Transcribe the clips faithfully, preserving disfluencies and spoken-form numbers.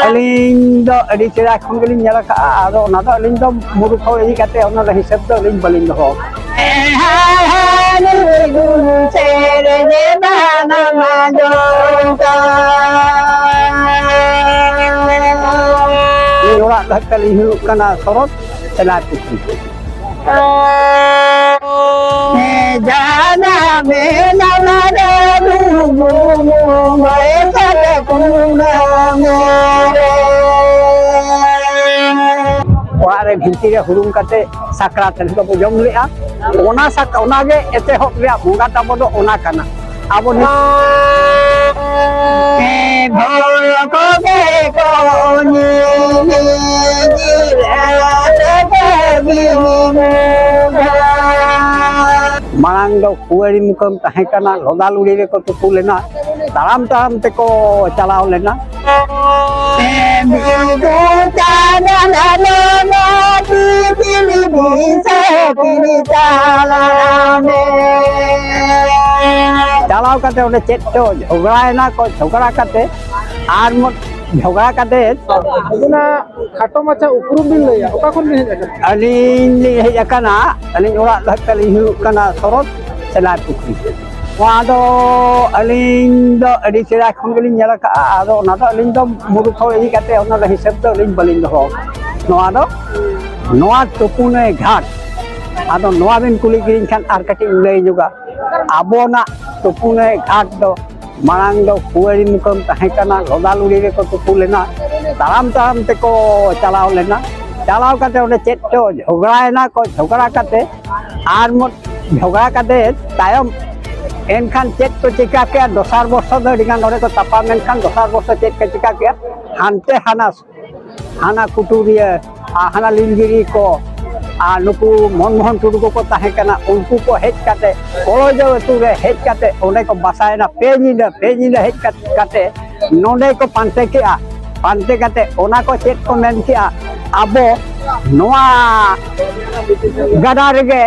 ᱟᱹᱞᱤᱧ ᱫᱚ ᱟᱹᱰᱤ ᱥᱮᱫᱟᱭ ᱠᱷᱚᱱ ᱜᱮᱞᱤᱧ ᱧᱮᱞ ᱟᱠᱟᱫᱼᱟ, ᱟᱫᱚ ᱚᱱᱟ ᱫᱚ ᱟᱹᱞᱤᱧ ᱫᱚ ᱢᱩᱨᱩᱠᱷ ᱦᱚᱲ ᱤᱫᱤ ᱠᱟᱛᱮ ᱚᱱᱟ ᱫᱚ ᱦᱤᱥᱟᱹᱵ ᱫᱚ ᱟᱹᱞᱤᱧ ᱵᱟᱹᱞᱤᱧ ᱫᱚᱦᱚ ᱟᱠᱟᱫᱼᱟ᱾ ᱤᱧ ᱚᱲᱟᱜ ᱫᱚ ᱛᱟᱹᱞᱤᱧ ᱦᱩᱭᱩᱜ ᱠᱟᱱᱟ ᱥᱚᱨᱚᱛ ᱥᱮᱞᱟᱭ ᱯᱩᱠᱷᱨᱤ᱾ ᱡᱟᱱᱟᱢ ᱮᱱᱟᱢ ᱨᱮ ᱞᱩᱜᱩ ᱢᱚᱬᱮ ᱥᱟᱞ ᱠᱩᱱᱟᱹᱢᱤ ᱨᱮ᱾ ᱚᱲᱟᱜ ᱨᱮ ᱵᱷᱤᱱᱛᱤ ᱨᱮ ᱦᱩᱲᱩᱝ ᱠᱟᱛᱮ ᱥᱟᱠᱨᱟᱛ ᱨᱮ ᱫᱚᱵᱚ ᱡᱚᱢ ᱞᱮᱜᱼᱟ᱾ ᱚᱱᱟ ᱥᱟᱠ-, ᱚᱱᱟᱜᱮ ᱮᱛᱮᱦᱚᱵ ᱨᱮᱭᱟᱜ ᱵᱚᱸᱜᱟ ᱛᱟᱵᱚ ᱫᱚ ᱚᱱᱟ ᱠᱟᱱᱟ᱾ ᱟᱵᱚ ᱱᱤᱛ ᱦᱮᱸ, ᱵᱷᱚᱲ ᱠᱚᱜᱮ ᱠᱚ ᱧᱮᱞ ᱢᱟᱲᱟᱝ ᱫᱚ ᱠᱩᱣᱟᱹᱨᱤ ᱢᱩᱠᱟᱹᱢ ᱛᱟᱦᱮᱸ ᱠᱟᱱᱟ, ᱞᱚᱫᱟ ᱞᱩᱲᱤ ᱨᱮᱠᱚ ᱛᱩᱯᱩ ᱞᱮᱱᱟ, ᱛᱟᱲᱟᱢ ᱛᱟᱲᱟᱢ ᱛᱮᱠᱚ ᱪᱟᱞᱟᱣ ᱞᱮᱱᱟ᱾ ᱪᱟᱞᱟᱣ ᱠᱟᱛᱮ ᱚᱸᱰᱮ ᱪᱮᱫ ᱪᱚ ᱡᱷᱚᱜᱽᱲᱟᱭᱮᱱᱟ ᱠᱚ, ᱡᱷᱚᱜᱽᱲᱟ ᱠᱟᱛᱮ ᱟᱨ ᱢᱚ-, ᱡᱷᱚᱜᱽᱲᱟ ᱠᱟᱛᱮ ᱟᱵᱤᱱᱟᱜ ᱠᱷᱟᱴᱚ ᱢᱟᱪᱷᱟ ᱩᱯᱨᱩᱢ ᱵᱤᱱ ᱞᱟᱹᱭᱟ, ᱚᱠᱟ ᱠᱷᱚᱱ ᱵᱤᱱ ᱦᱮᱡ ᱟᱠᱟᱱᱟ? ᱟᱹᱞᱤᱧ ᱞᱤᱧ ᱦᱮᱡ ᱟᱠᱟᱱᱟ, ᱟᱹᱞᱤᱧ ᱚᱲᱟᱜ ᱫᱚ ᱛᱟᱹᱞᱤᱧ ᱦᱩᱭᱩᱜ ᱠᱟᱱᱟ ᱥᱚᱨᱚᱛ ᱥᱮᱞᱟᱭ ᱯᱩᱠᱷᱨᱤ᱾ ᱱᱚᱣᱟ ᱫᱚ ᱟᱹᱞᱤᱧ ᱫᱚ ᱟᱹᱰᱤ ᱥᱮᱫᱟᱭ ᱠᱷᱚᱱ ᱜᱮᱞᱤᱧ ᱧᱮᱞ ᱟᱠᱟᱫᱼᱟ, ᱟᱫᱚ ᱚᱱᱟ ᱫᱚ ᱟᱹᱞᱤᱧ ᱫᱚ ᱢᱩᱨᱩᱠᱷ ᱦᱚᱲ ᱤᱫᱤ ᱠᱟᱛᱮ ᱚᱱᱟ ᱫᱚ ᱦᱤᱥᱟᱹᱵ ᱫᱚ ᱟᱹᱞᱤᱧ ᱵᱟᱹᱞᱤᱧ ᱫᱚᱦᱚ ᱟᱠᱟᱫᱼᱟ᱾ ᱱᱚᱣᱟ ᱫᱚ, ᱱᱚᱣᱟ ᱛᱩᱯᱩᱱᱟᱹᱭ ᱜᱷᱟᱴ, ᱟᱫᱚ ᱱᱚᱣᱟ ᱵᱤᱱ ᱠᱩᱞᱤ ᱠᱤᱫᱤᱧ ᱠᱷᱟᱱ ᱟᱨ ᱠᱟᱹᱴᱤᱡ ᱤᱧ ᱞᱟᱹᱭ ᱧᱚᱜᱟ᱾ ᱟᱵᱚᱱᱟᱜ ᱛᱩᱯᱩᱱᱟᱹᱭ ᱜᱷᱟᱴ ᱫᱚ ᱢᱟᱲᱟᱝ ᱫᱚ ᱠᱩᱣᱟᱹᱨᱤ ᱢᱩᱠᱟᱹᱢ ᱛᱟᱦᱮᱸ ᱠᱟᱱᱟ, ᱞᱚᱫᱟ ᱞᱩᱲᱤ ᱨᱮᱠᱚ ᱛᱩᱯᱩ ᱞᱮᱱᱟ, ᱛᱟᱲᱟᱢ ᱛᱟᱲᱟᱢ ᱛᱮᱠᱚ ᱪᱟᱞᱟᱣ ᱞᱮᱱᱟ᱾ ᱪᱟᱞᱟᱣ ᱠᱟᱛᱮ ᱚᱸᱰᱮ ᱪᱮᱫ ᱪᱚ ᱡᱷᱚᱜᱽᱲᱟᱭᱮᱱᱟ ᱠᱚ, ᱡᱷᱚᱜᱽᱲᱟ ᱠᱟᱛᱮ ᱟᱨ ᱢᱚ-, ᱡᱷᱚᱜᱽᱲᱟ ᱠᱟᱛᱮ ᱛᱟᱭᱚᱢ ᱮᱱᱠᱷᱟᱱ ᱪᱮᱫ ᱠᱚ ᱪᱤᱠᱟ ᱠᱮᱜᱼᱟ, ᱫᱚᱥᱟᱨ ᱵᱚᱨᱥᱚ ᱫᱚ ᱟᱹᱰᱤ ᱜᱟᱱ ᱚᱸᱰᱮ ᱠᱚ ᱛᱟᱯᱟᱢ ᱮᱱᱠᱷᱟᱱ ᱫᱚᱥᱟᱨ ᱵᱚᱨᱥᱚ ᱪᱮᱫ ᱠᱚ ᱪᱤᱠᱟ ᱠᱮᱜᱼᱟ, ᱦᱟᱱᱛᱮ ᱦᱟᱱᱟ ᱦᱟᱱᱟ ᱠᱩᱴᱩᱨᱤᱭᱟᱹ, ᱟᱨ ᱦᱟᱱᱟ ᱞᱤᱞᱜᱤᱨᱤ ᱠᱚ, ᱟᱨ ᱱᱩᱠᱩ ᱢᱚᱱᱢᱳᱦᱚᱱ ᱴᱩᱰᱩ ᱠᱚᱠᱚ ᱛᱟᱦᱮᱸ ᱠᱟᱱᱟ, ᱩᱱᱠᱩ ᱠᱚ ᱦᱮᱡ ᱠᱟᱛᱮ ᱠᱚᱲᱚᱡᱟᱹᱣ ᱟᱹᱛᱩ ᱨᱮ ᱦᱮᱡ ᱠᱟᱛᱮ ᱚᱸᱰᱮ ᱠᱚ ᱵᱟᱥᱟᱭᱮᱱᱟ ᱯᱮ ᱧᱤᱫᱟᱹ, ᱯᱮ ᱧᱤᱫᱟᱹ ᱦᱮᱡ ᱠᱟᱛ-, ᱠᱟᱛᱮ ᱱᱚᱸᱰᱮ ᱠᱚ ᱯᱟᱱᱛᱮ ᱠᱮᱜᱼᱟ᱾ ᱯᱟᱱᱛᱮ ᱠᱟᱛᱮ ᱚᱱᱟ ᱠᱚ ᱪᱮᱫ ᱠᱚ ᱢᱮᱱ ᱠᱮᱜᱼᱟ, ᱟᱵᱚ ᱱᱚᱣᱟ ᱜᱟᱰᱟ ᱨᱮᱜᱮ,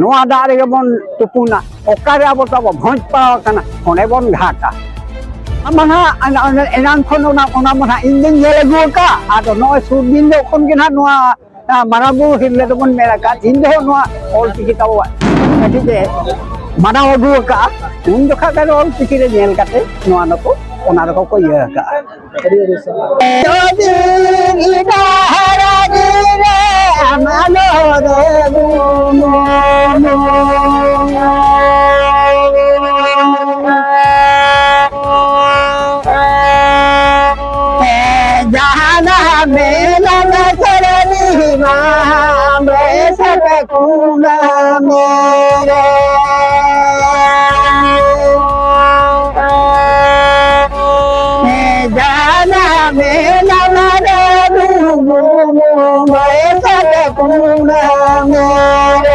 ᱱᱚᱣᱟ ᱫᱟᱜ ᱨᱮᱜᱮ ᱵᱚᱱ ᱛᱩᱯᱩᱱᱟ᱾ ᱚᱠᱟᱨᱮ ᱟᱵᱚ ᱛᱟᱵᱚ ᱵᱷᱚᱸᱡᱽ ᱯᱟᱲᱟᱣ ᱟᱠᱟᱱᱟ, ᱚᱸᱰᱮ ᱵᱚᱱ ᱜᱷᱟᱴᱟ᱾ ᱟᱢ ᱢᱟ ᱱᱟᱦᱟᱜ ᱮᱱᱟᱝ ᱠᱷᱚᱱ ᱚᱱᱟ, ᱚᱱᱟ ᱢᱟ ᱱᱟᱦᱟᱜ ᱤᱧ ᱫᱚᱧ ᱧᱮᱞ ᱟᱹᱜᱩ ᱟᱠᱟᱫ᱾ ᱟᱫᱚ ᱱᱚᱜᱼᱚᱭ ᱥᱩᱨ ᱫᱤᱱ ᱫᱚ ᱠᱷᱚᱱ ᱜᱮ ᱱᱟᱦᱟᱜ ᱱᱚᱣᱟ ᱟᱨ ᱢᱟᱨᱟᱝ ᱵᱩᱨᱩ ᱦᱤᱨᱞᱟᱹ ᱫᱚᱵᱚᱱ ᱢᱮᱱ ᱟᱠᱟᱫ, ᱛᱤᱦᱤᱧ ᱫᱚ ᱱᱚᱣᱟ ᱚᱞ ᱪᱤᱠᱤ ᱛᱟᱵᱚᱣᱟᱜ ᱠᱟᱹᱴᱤᱡ ᱮ ᱢᱟᱱᱟᱣ ᱟᱹᱜᱩ ᱟᱠᱟᱫᱼᱟ, ᱩᱱ ᱡᱚᱠᱷᱟ ᱜᱮ ᱚᱞ ᱪᱤᱠᱤ ᱨᱮ ᱧᱮᱞ ᱠᱟᱛᱮ ᱱᱚᱣᱟ ᱫᱚᱠᱚ, ᱚᱱᱟ ᱫᱚᱠᱚ ᱠᱚ ᱤᱭᱟᱹ ᱟᱠᱟᱫᱼᱟ᱾ ᱟᱹᱰᱤ ᱟᱹᱰᱤ ᱥᱟᱨᱦᱟᱣ᱾ ᱡᱟᱦᱟᱱᱟᱜ ᱢᱮᱞᱟ ᱞᱟᱜᱽᱲᱮ ᱢᱟ ᱵᱮᱥ ᱠᱩᱱᱟᱹᱢᱤ ᱨᱮ᱾ ᱡᱟᱦᱟᱱᱟᱜ ᱢᱮᱞᱟ ᱞᱟᱜᱽᱲᱮ ᱰᱩᱵᱩ ᱵᱮᱥ ᱠᱩᱱᱟᱹᱢᱤ ᱨᱮ᱾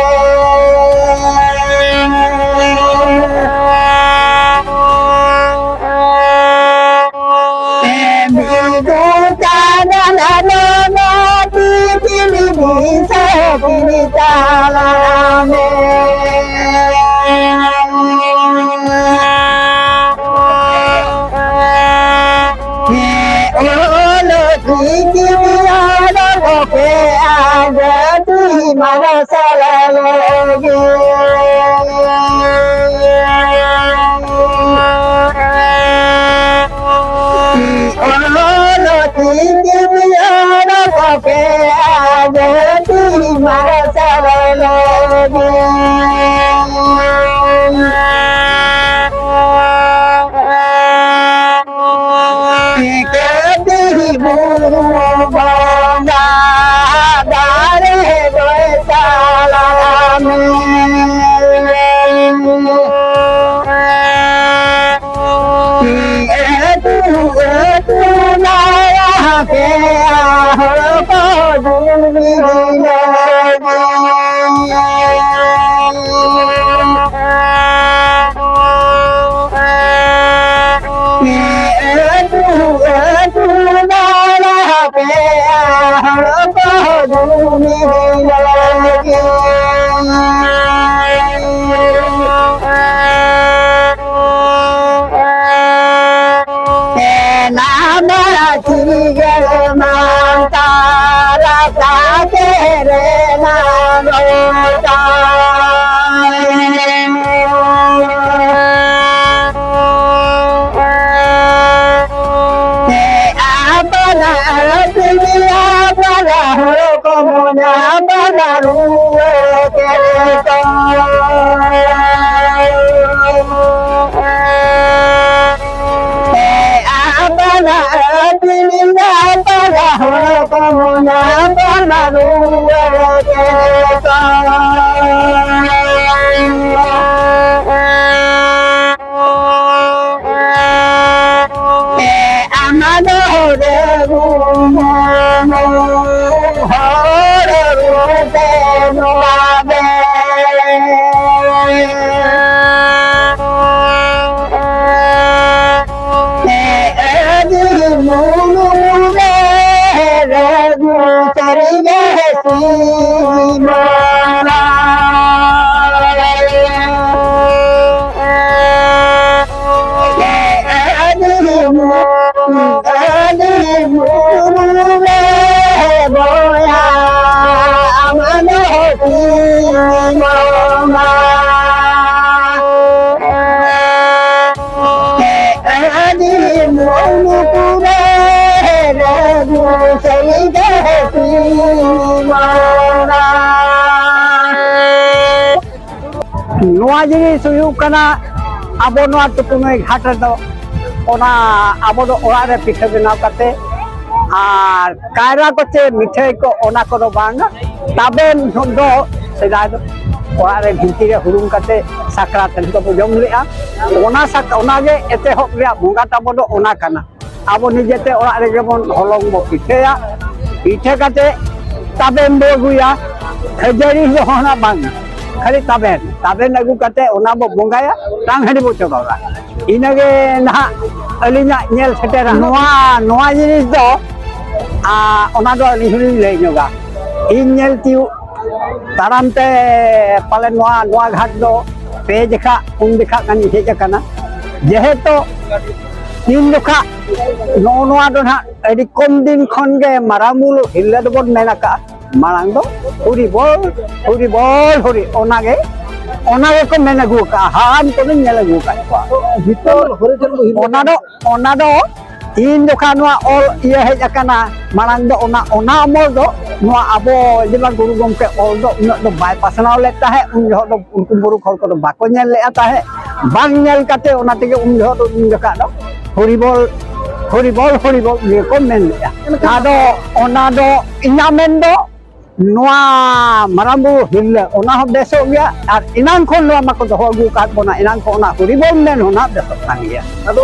ᱱᱚᱣᱟ ᱡᱤᱱᱤᱥ ᱦᱩᱭᱩᱜ ᱠᱟᱱᱟ, ᱟᱵᱚ ᱱᱚᱣᱟ ᱴᱩᱠᱩᱱᱟᱹᱭ ᱜᱷᱟᱴ ᱨᱮᱫᱚ ᱚᱱᱟ ᱟᱵᱚ ᱫᱚ ᱚᱲᱟᱜ ᱨᱮ ᱯᱤᱴᱷᱟᱹ ᱵᱮᱱᱟᱣ ᱠᱟᱛᱮ ᱟᱨ ᱠᱟᱭᱨᱟ ᱠᱚ ᱪᱮ ᱢᱤᱴᱷᱟᱹᱭ ᱠᱚ, ᱚᱱᱟ ᱠᱚᱫᱚ ᱵᱟᱝ᱾ ᱛᱟᱵᱮᱱ ᱡᱚᱢ ᱫᱚ ᱥᱮᱫᱟᱭ ᱫᱚ ᱚᱲᱟᱜ ᱨᱮ ᱵᱷᱤᱱᱛᱤ ᱨᱮ ᱦᱩᱲᱩᱝ ᱠᱟᱛᱮ ᱥᱟᱠᱨᱟᱛ ᱨᱮ ᱫᱚᱵᱚ ᱡᱚᱢ ᱞᱮᱜᱼᱟ᱾ ᱚᱱᱟ ᱥᱟᱠ-, ᱚᱱᱟᱜᱮ ᱮᱛᱮᱦᱚᱵ ᱨᱮᱭᱟᱜ ᱵᱚᱸᱜᱟ ᱛᱟᱵᱚ ᱫᱚ ᱚᱱᱟ ᱠᱟᱱᱟ᱾ ᱟᱵᱚ ᱱᱤᱡᱮᱛᱮ ᱚᱲᱟᱜ ᱨᱮᱜᱮ ᱵᱚᱱ ᱦᱚᱞᱚᱝ ᱵᱚ ᱯᱤᱴᱷᱟᱹᱭᱟ, ᱯᱤᱴᱷᱟᱹ ᱠᱟᱛᱮ ᱛᱟᱵᱮᱱ ᱵᱚ ᱟᱹᱜᱩᱭᱟ᱾ ᱠᱷᱟᱹᱡᱟᱹᱲᱤ ᱫᱚ ᱚᱱᱟ ᱵᱟᱝ, ᱠᱷᱟᱹᱞᱤ ᱛᱟᱵᱮᱱ, ᱛᱟᱵᱮᱱ ᱟᱹᱜᱩ ᱠᱟᱛᱮ ᱚᱱᱟ ᱵᱚ ᱵᱚᱸᱜᱟᱭᱟ, ᱛᱟᱝ ᱦᱟᱺᱰᱤ ᱵᱚ ᱪᱚᱰᱚᱨᱟ᱾ ᱤᱱᱟᱹᱜᱮ ᱱᱟᱦᱟᱜ ᱟᱹᱞᱤᱧᱟᱜ ᱧᱮᱞ ᱥᱮᱴᱮᱨᱟ᱾ ᱱᱚᱣᱟ, ᱱᱚᱣᱟ ᱡᱤᱱᱤᱥ ᱫᱚ, ᱟ, ᱚᱱᱟ ᱫᱚ ᱟᱹᱞᱤᱧ ᱦᱚᱸᱞᱤᱧ ᱞᱟᱹᱭ ᱧᱚᱜᱟ᱾ ᱤᱧ ᱧᱮᱞ ᱛᱤᱭᱳᱜ ᱛᱟᱲᱟᱢ ᱛᱮ ᱯᱟᱞᱮ ᱱᱚᱣᱟ, ᱱᱚᱣᱟ ᱜᱷᱟᱴ ᱫᱚ ᱯᱮ ᱡᱮᱠᱷᱟ, ᱯᱩᱱ ᱡᱮᱠᱷᱟ ᱜᱟᱱᱤᱧ ᱦᱮᱡ ᱟᱠᱟᱱᱟ᱾ ᱡᱮᱦᱮᱛᱩ ᱛᱤᱱ ᱡᱚᱠᱷᱟ ᱱᱚᱜᱼᱚ ᱱᱚᱣᱟ ᱫᱚ ᱱᱟᱦᱟᱜ ᱟᱹᱰᱤ ᱠᱚᱢ ᱫᱤᱱ ᱠᱷᱚᱱ ᱜᱮ ᱢᱟᱨᱟᱝ ᱵᱩᱨᱩ ᱦᱤᱨᱞᱟᱹ ᱫᱚᱵᱚᱱ ᱢᱮᱱ ᱟᱠᱟᱫᱼᱟ, ᱢᱟᱲᱟᱝ ᱫᱚ ᱦᱩᱨᱤ ᱵᱚᱞ, ᱦᱩᱨᱤ ᱵᱚᱞ, ᱦᱩᱨᱤ, ᱚᱱᱟᱜᱮ, ᱚᱱᱟ ᱜᱮᱠᱚ ᱢᱮᱱ ᱟᱹᱜᱩ ᱟᱠᱟᱫᱼᱟ, ᱦᱟᱲᱟᱢ ᱠᱚᱫᱚᱧ ᱧᱮᱞ ᱟᱹᱜᱩ ᱟᱠᱟᱫ ᱠᱚᱣᱟ᱾ ᱚᱱᱟ ᱫᱚ, ᱚᱱᱟ ᱫᱚ ᱛᱤᱱ ᱡᱚᱠᱷᱟ ᱱᱚᱣᱟ ᱚᱞ ᱤᱭᱟᱹ ᱦᱮᱡ ᱟᱠᱟᱱᱟ, ᱢᱟᱲᱟᱝ ᱫᱚ ᱚᱱᱟ, ᱚᱱᱟ ᱟᱢᱚᱞ ᱫᱚ ᱱᱚᱣᱟ ᱟᱵᱚ ᱡᱮᱢᱟ ᱜᱩᱨᱩ ᱜᱚᱢᱠᱮ ᱚᱞ ᱫᱚ ᱩᱱᱟᱹᱜ ᱫᱚ ᱵᱟᱭ ᱯᱟᱥᱱᱟᱣ ᱞᱮᱫ ᱛᱟᱦᱮᱸᱫ, ᱩᱱ ᱡᱚᱦᱚᱜ ᱫᱚ ᱩᱱᱠᱩ ᱵᱩᱨᱩ ᱦᱚᱲ ᱠᱚᱫᱚ ᱵᱟᱠᱚ ᱧᱮᱞ ᱞᱮᱫᱼᱟ ᱛᱟᱦᱮᱸᱫ, ᱵᱟᱝ ᱧᱮᱞ ᱠᱟᱛᱮ ᱚᱱᱟ ᱛᱮᱜᱮ ᱩᱱ ᱡᱚᱦᱚᱜ ᱫᱚ, ᱩᱱ ᱡᱚᱠᱷᱟ ᱫᱚ ᱦᱩᱨᱤᱵᱚᱞ, ᱦᱩᱨᱤᱵᱚᱞ, ᱦᱩᱨᱤᱵᱚᱞ ᱜᱮᱠᱚ ᱢᱮᱱ ᱞᱮᱫᱼᱟ᱾ ᱟᱫᱚ ᱚᱱᱟ ᱫᱚ ᱤᱧᱟᱹᱜ ᱢᱮᱱ ᱫᱚ ᱱᱚᱣᱟ ᱢᱟᱨᱟᱝ ᱵᱩᱨᱩ ᱦᱤᱨᱞᱟᱹ, ᱚᱱᱟ ᱦᱚᱸ ᱵᱮᱥᱚᱜ ᱜᱮᱭᱟ᱾ ᱟᱨ ᱮᱱᱟᱝ ᱠᱷᱚᱱ ᱱᱚᱣᱟ ᱢᱟᱠᱚ ᱫᱚᱦᱚ ᱟᱹᱜᱩ ᱟᱠᱟᱫ ᱵᱚᱱᱟ, ᱮᱱᱟᱝ ᱠᱷᱚᱱ ᱚᱱᱟ ᱦᱩᱨᱤᱵᱚᱞ ᱢᱮᱱ ᱦᱚᱸ ᱱᱟᱜ ᱵᱮᱥᱚᱜ ᱠᱟᱱ ᱜᱮᱭᱟ᱾ ᱟᱫᱚ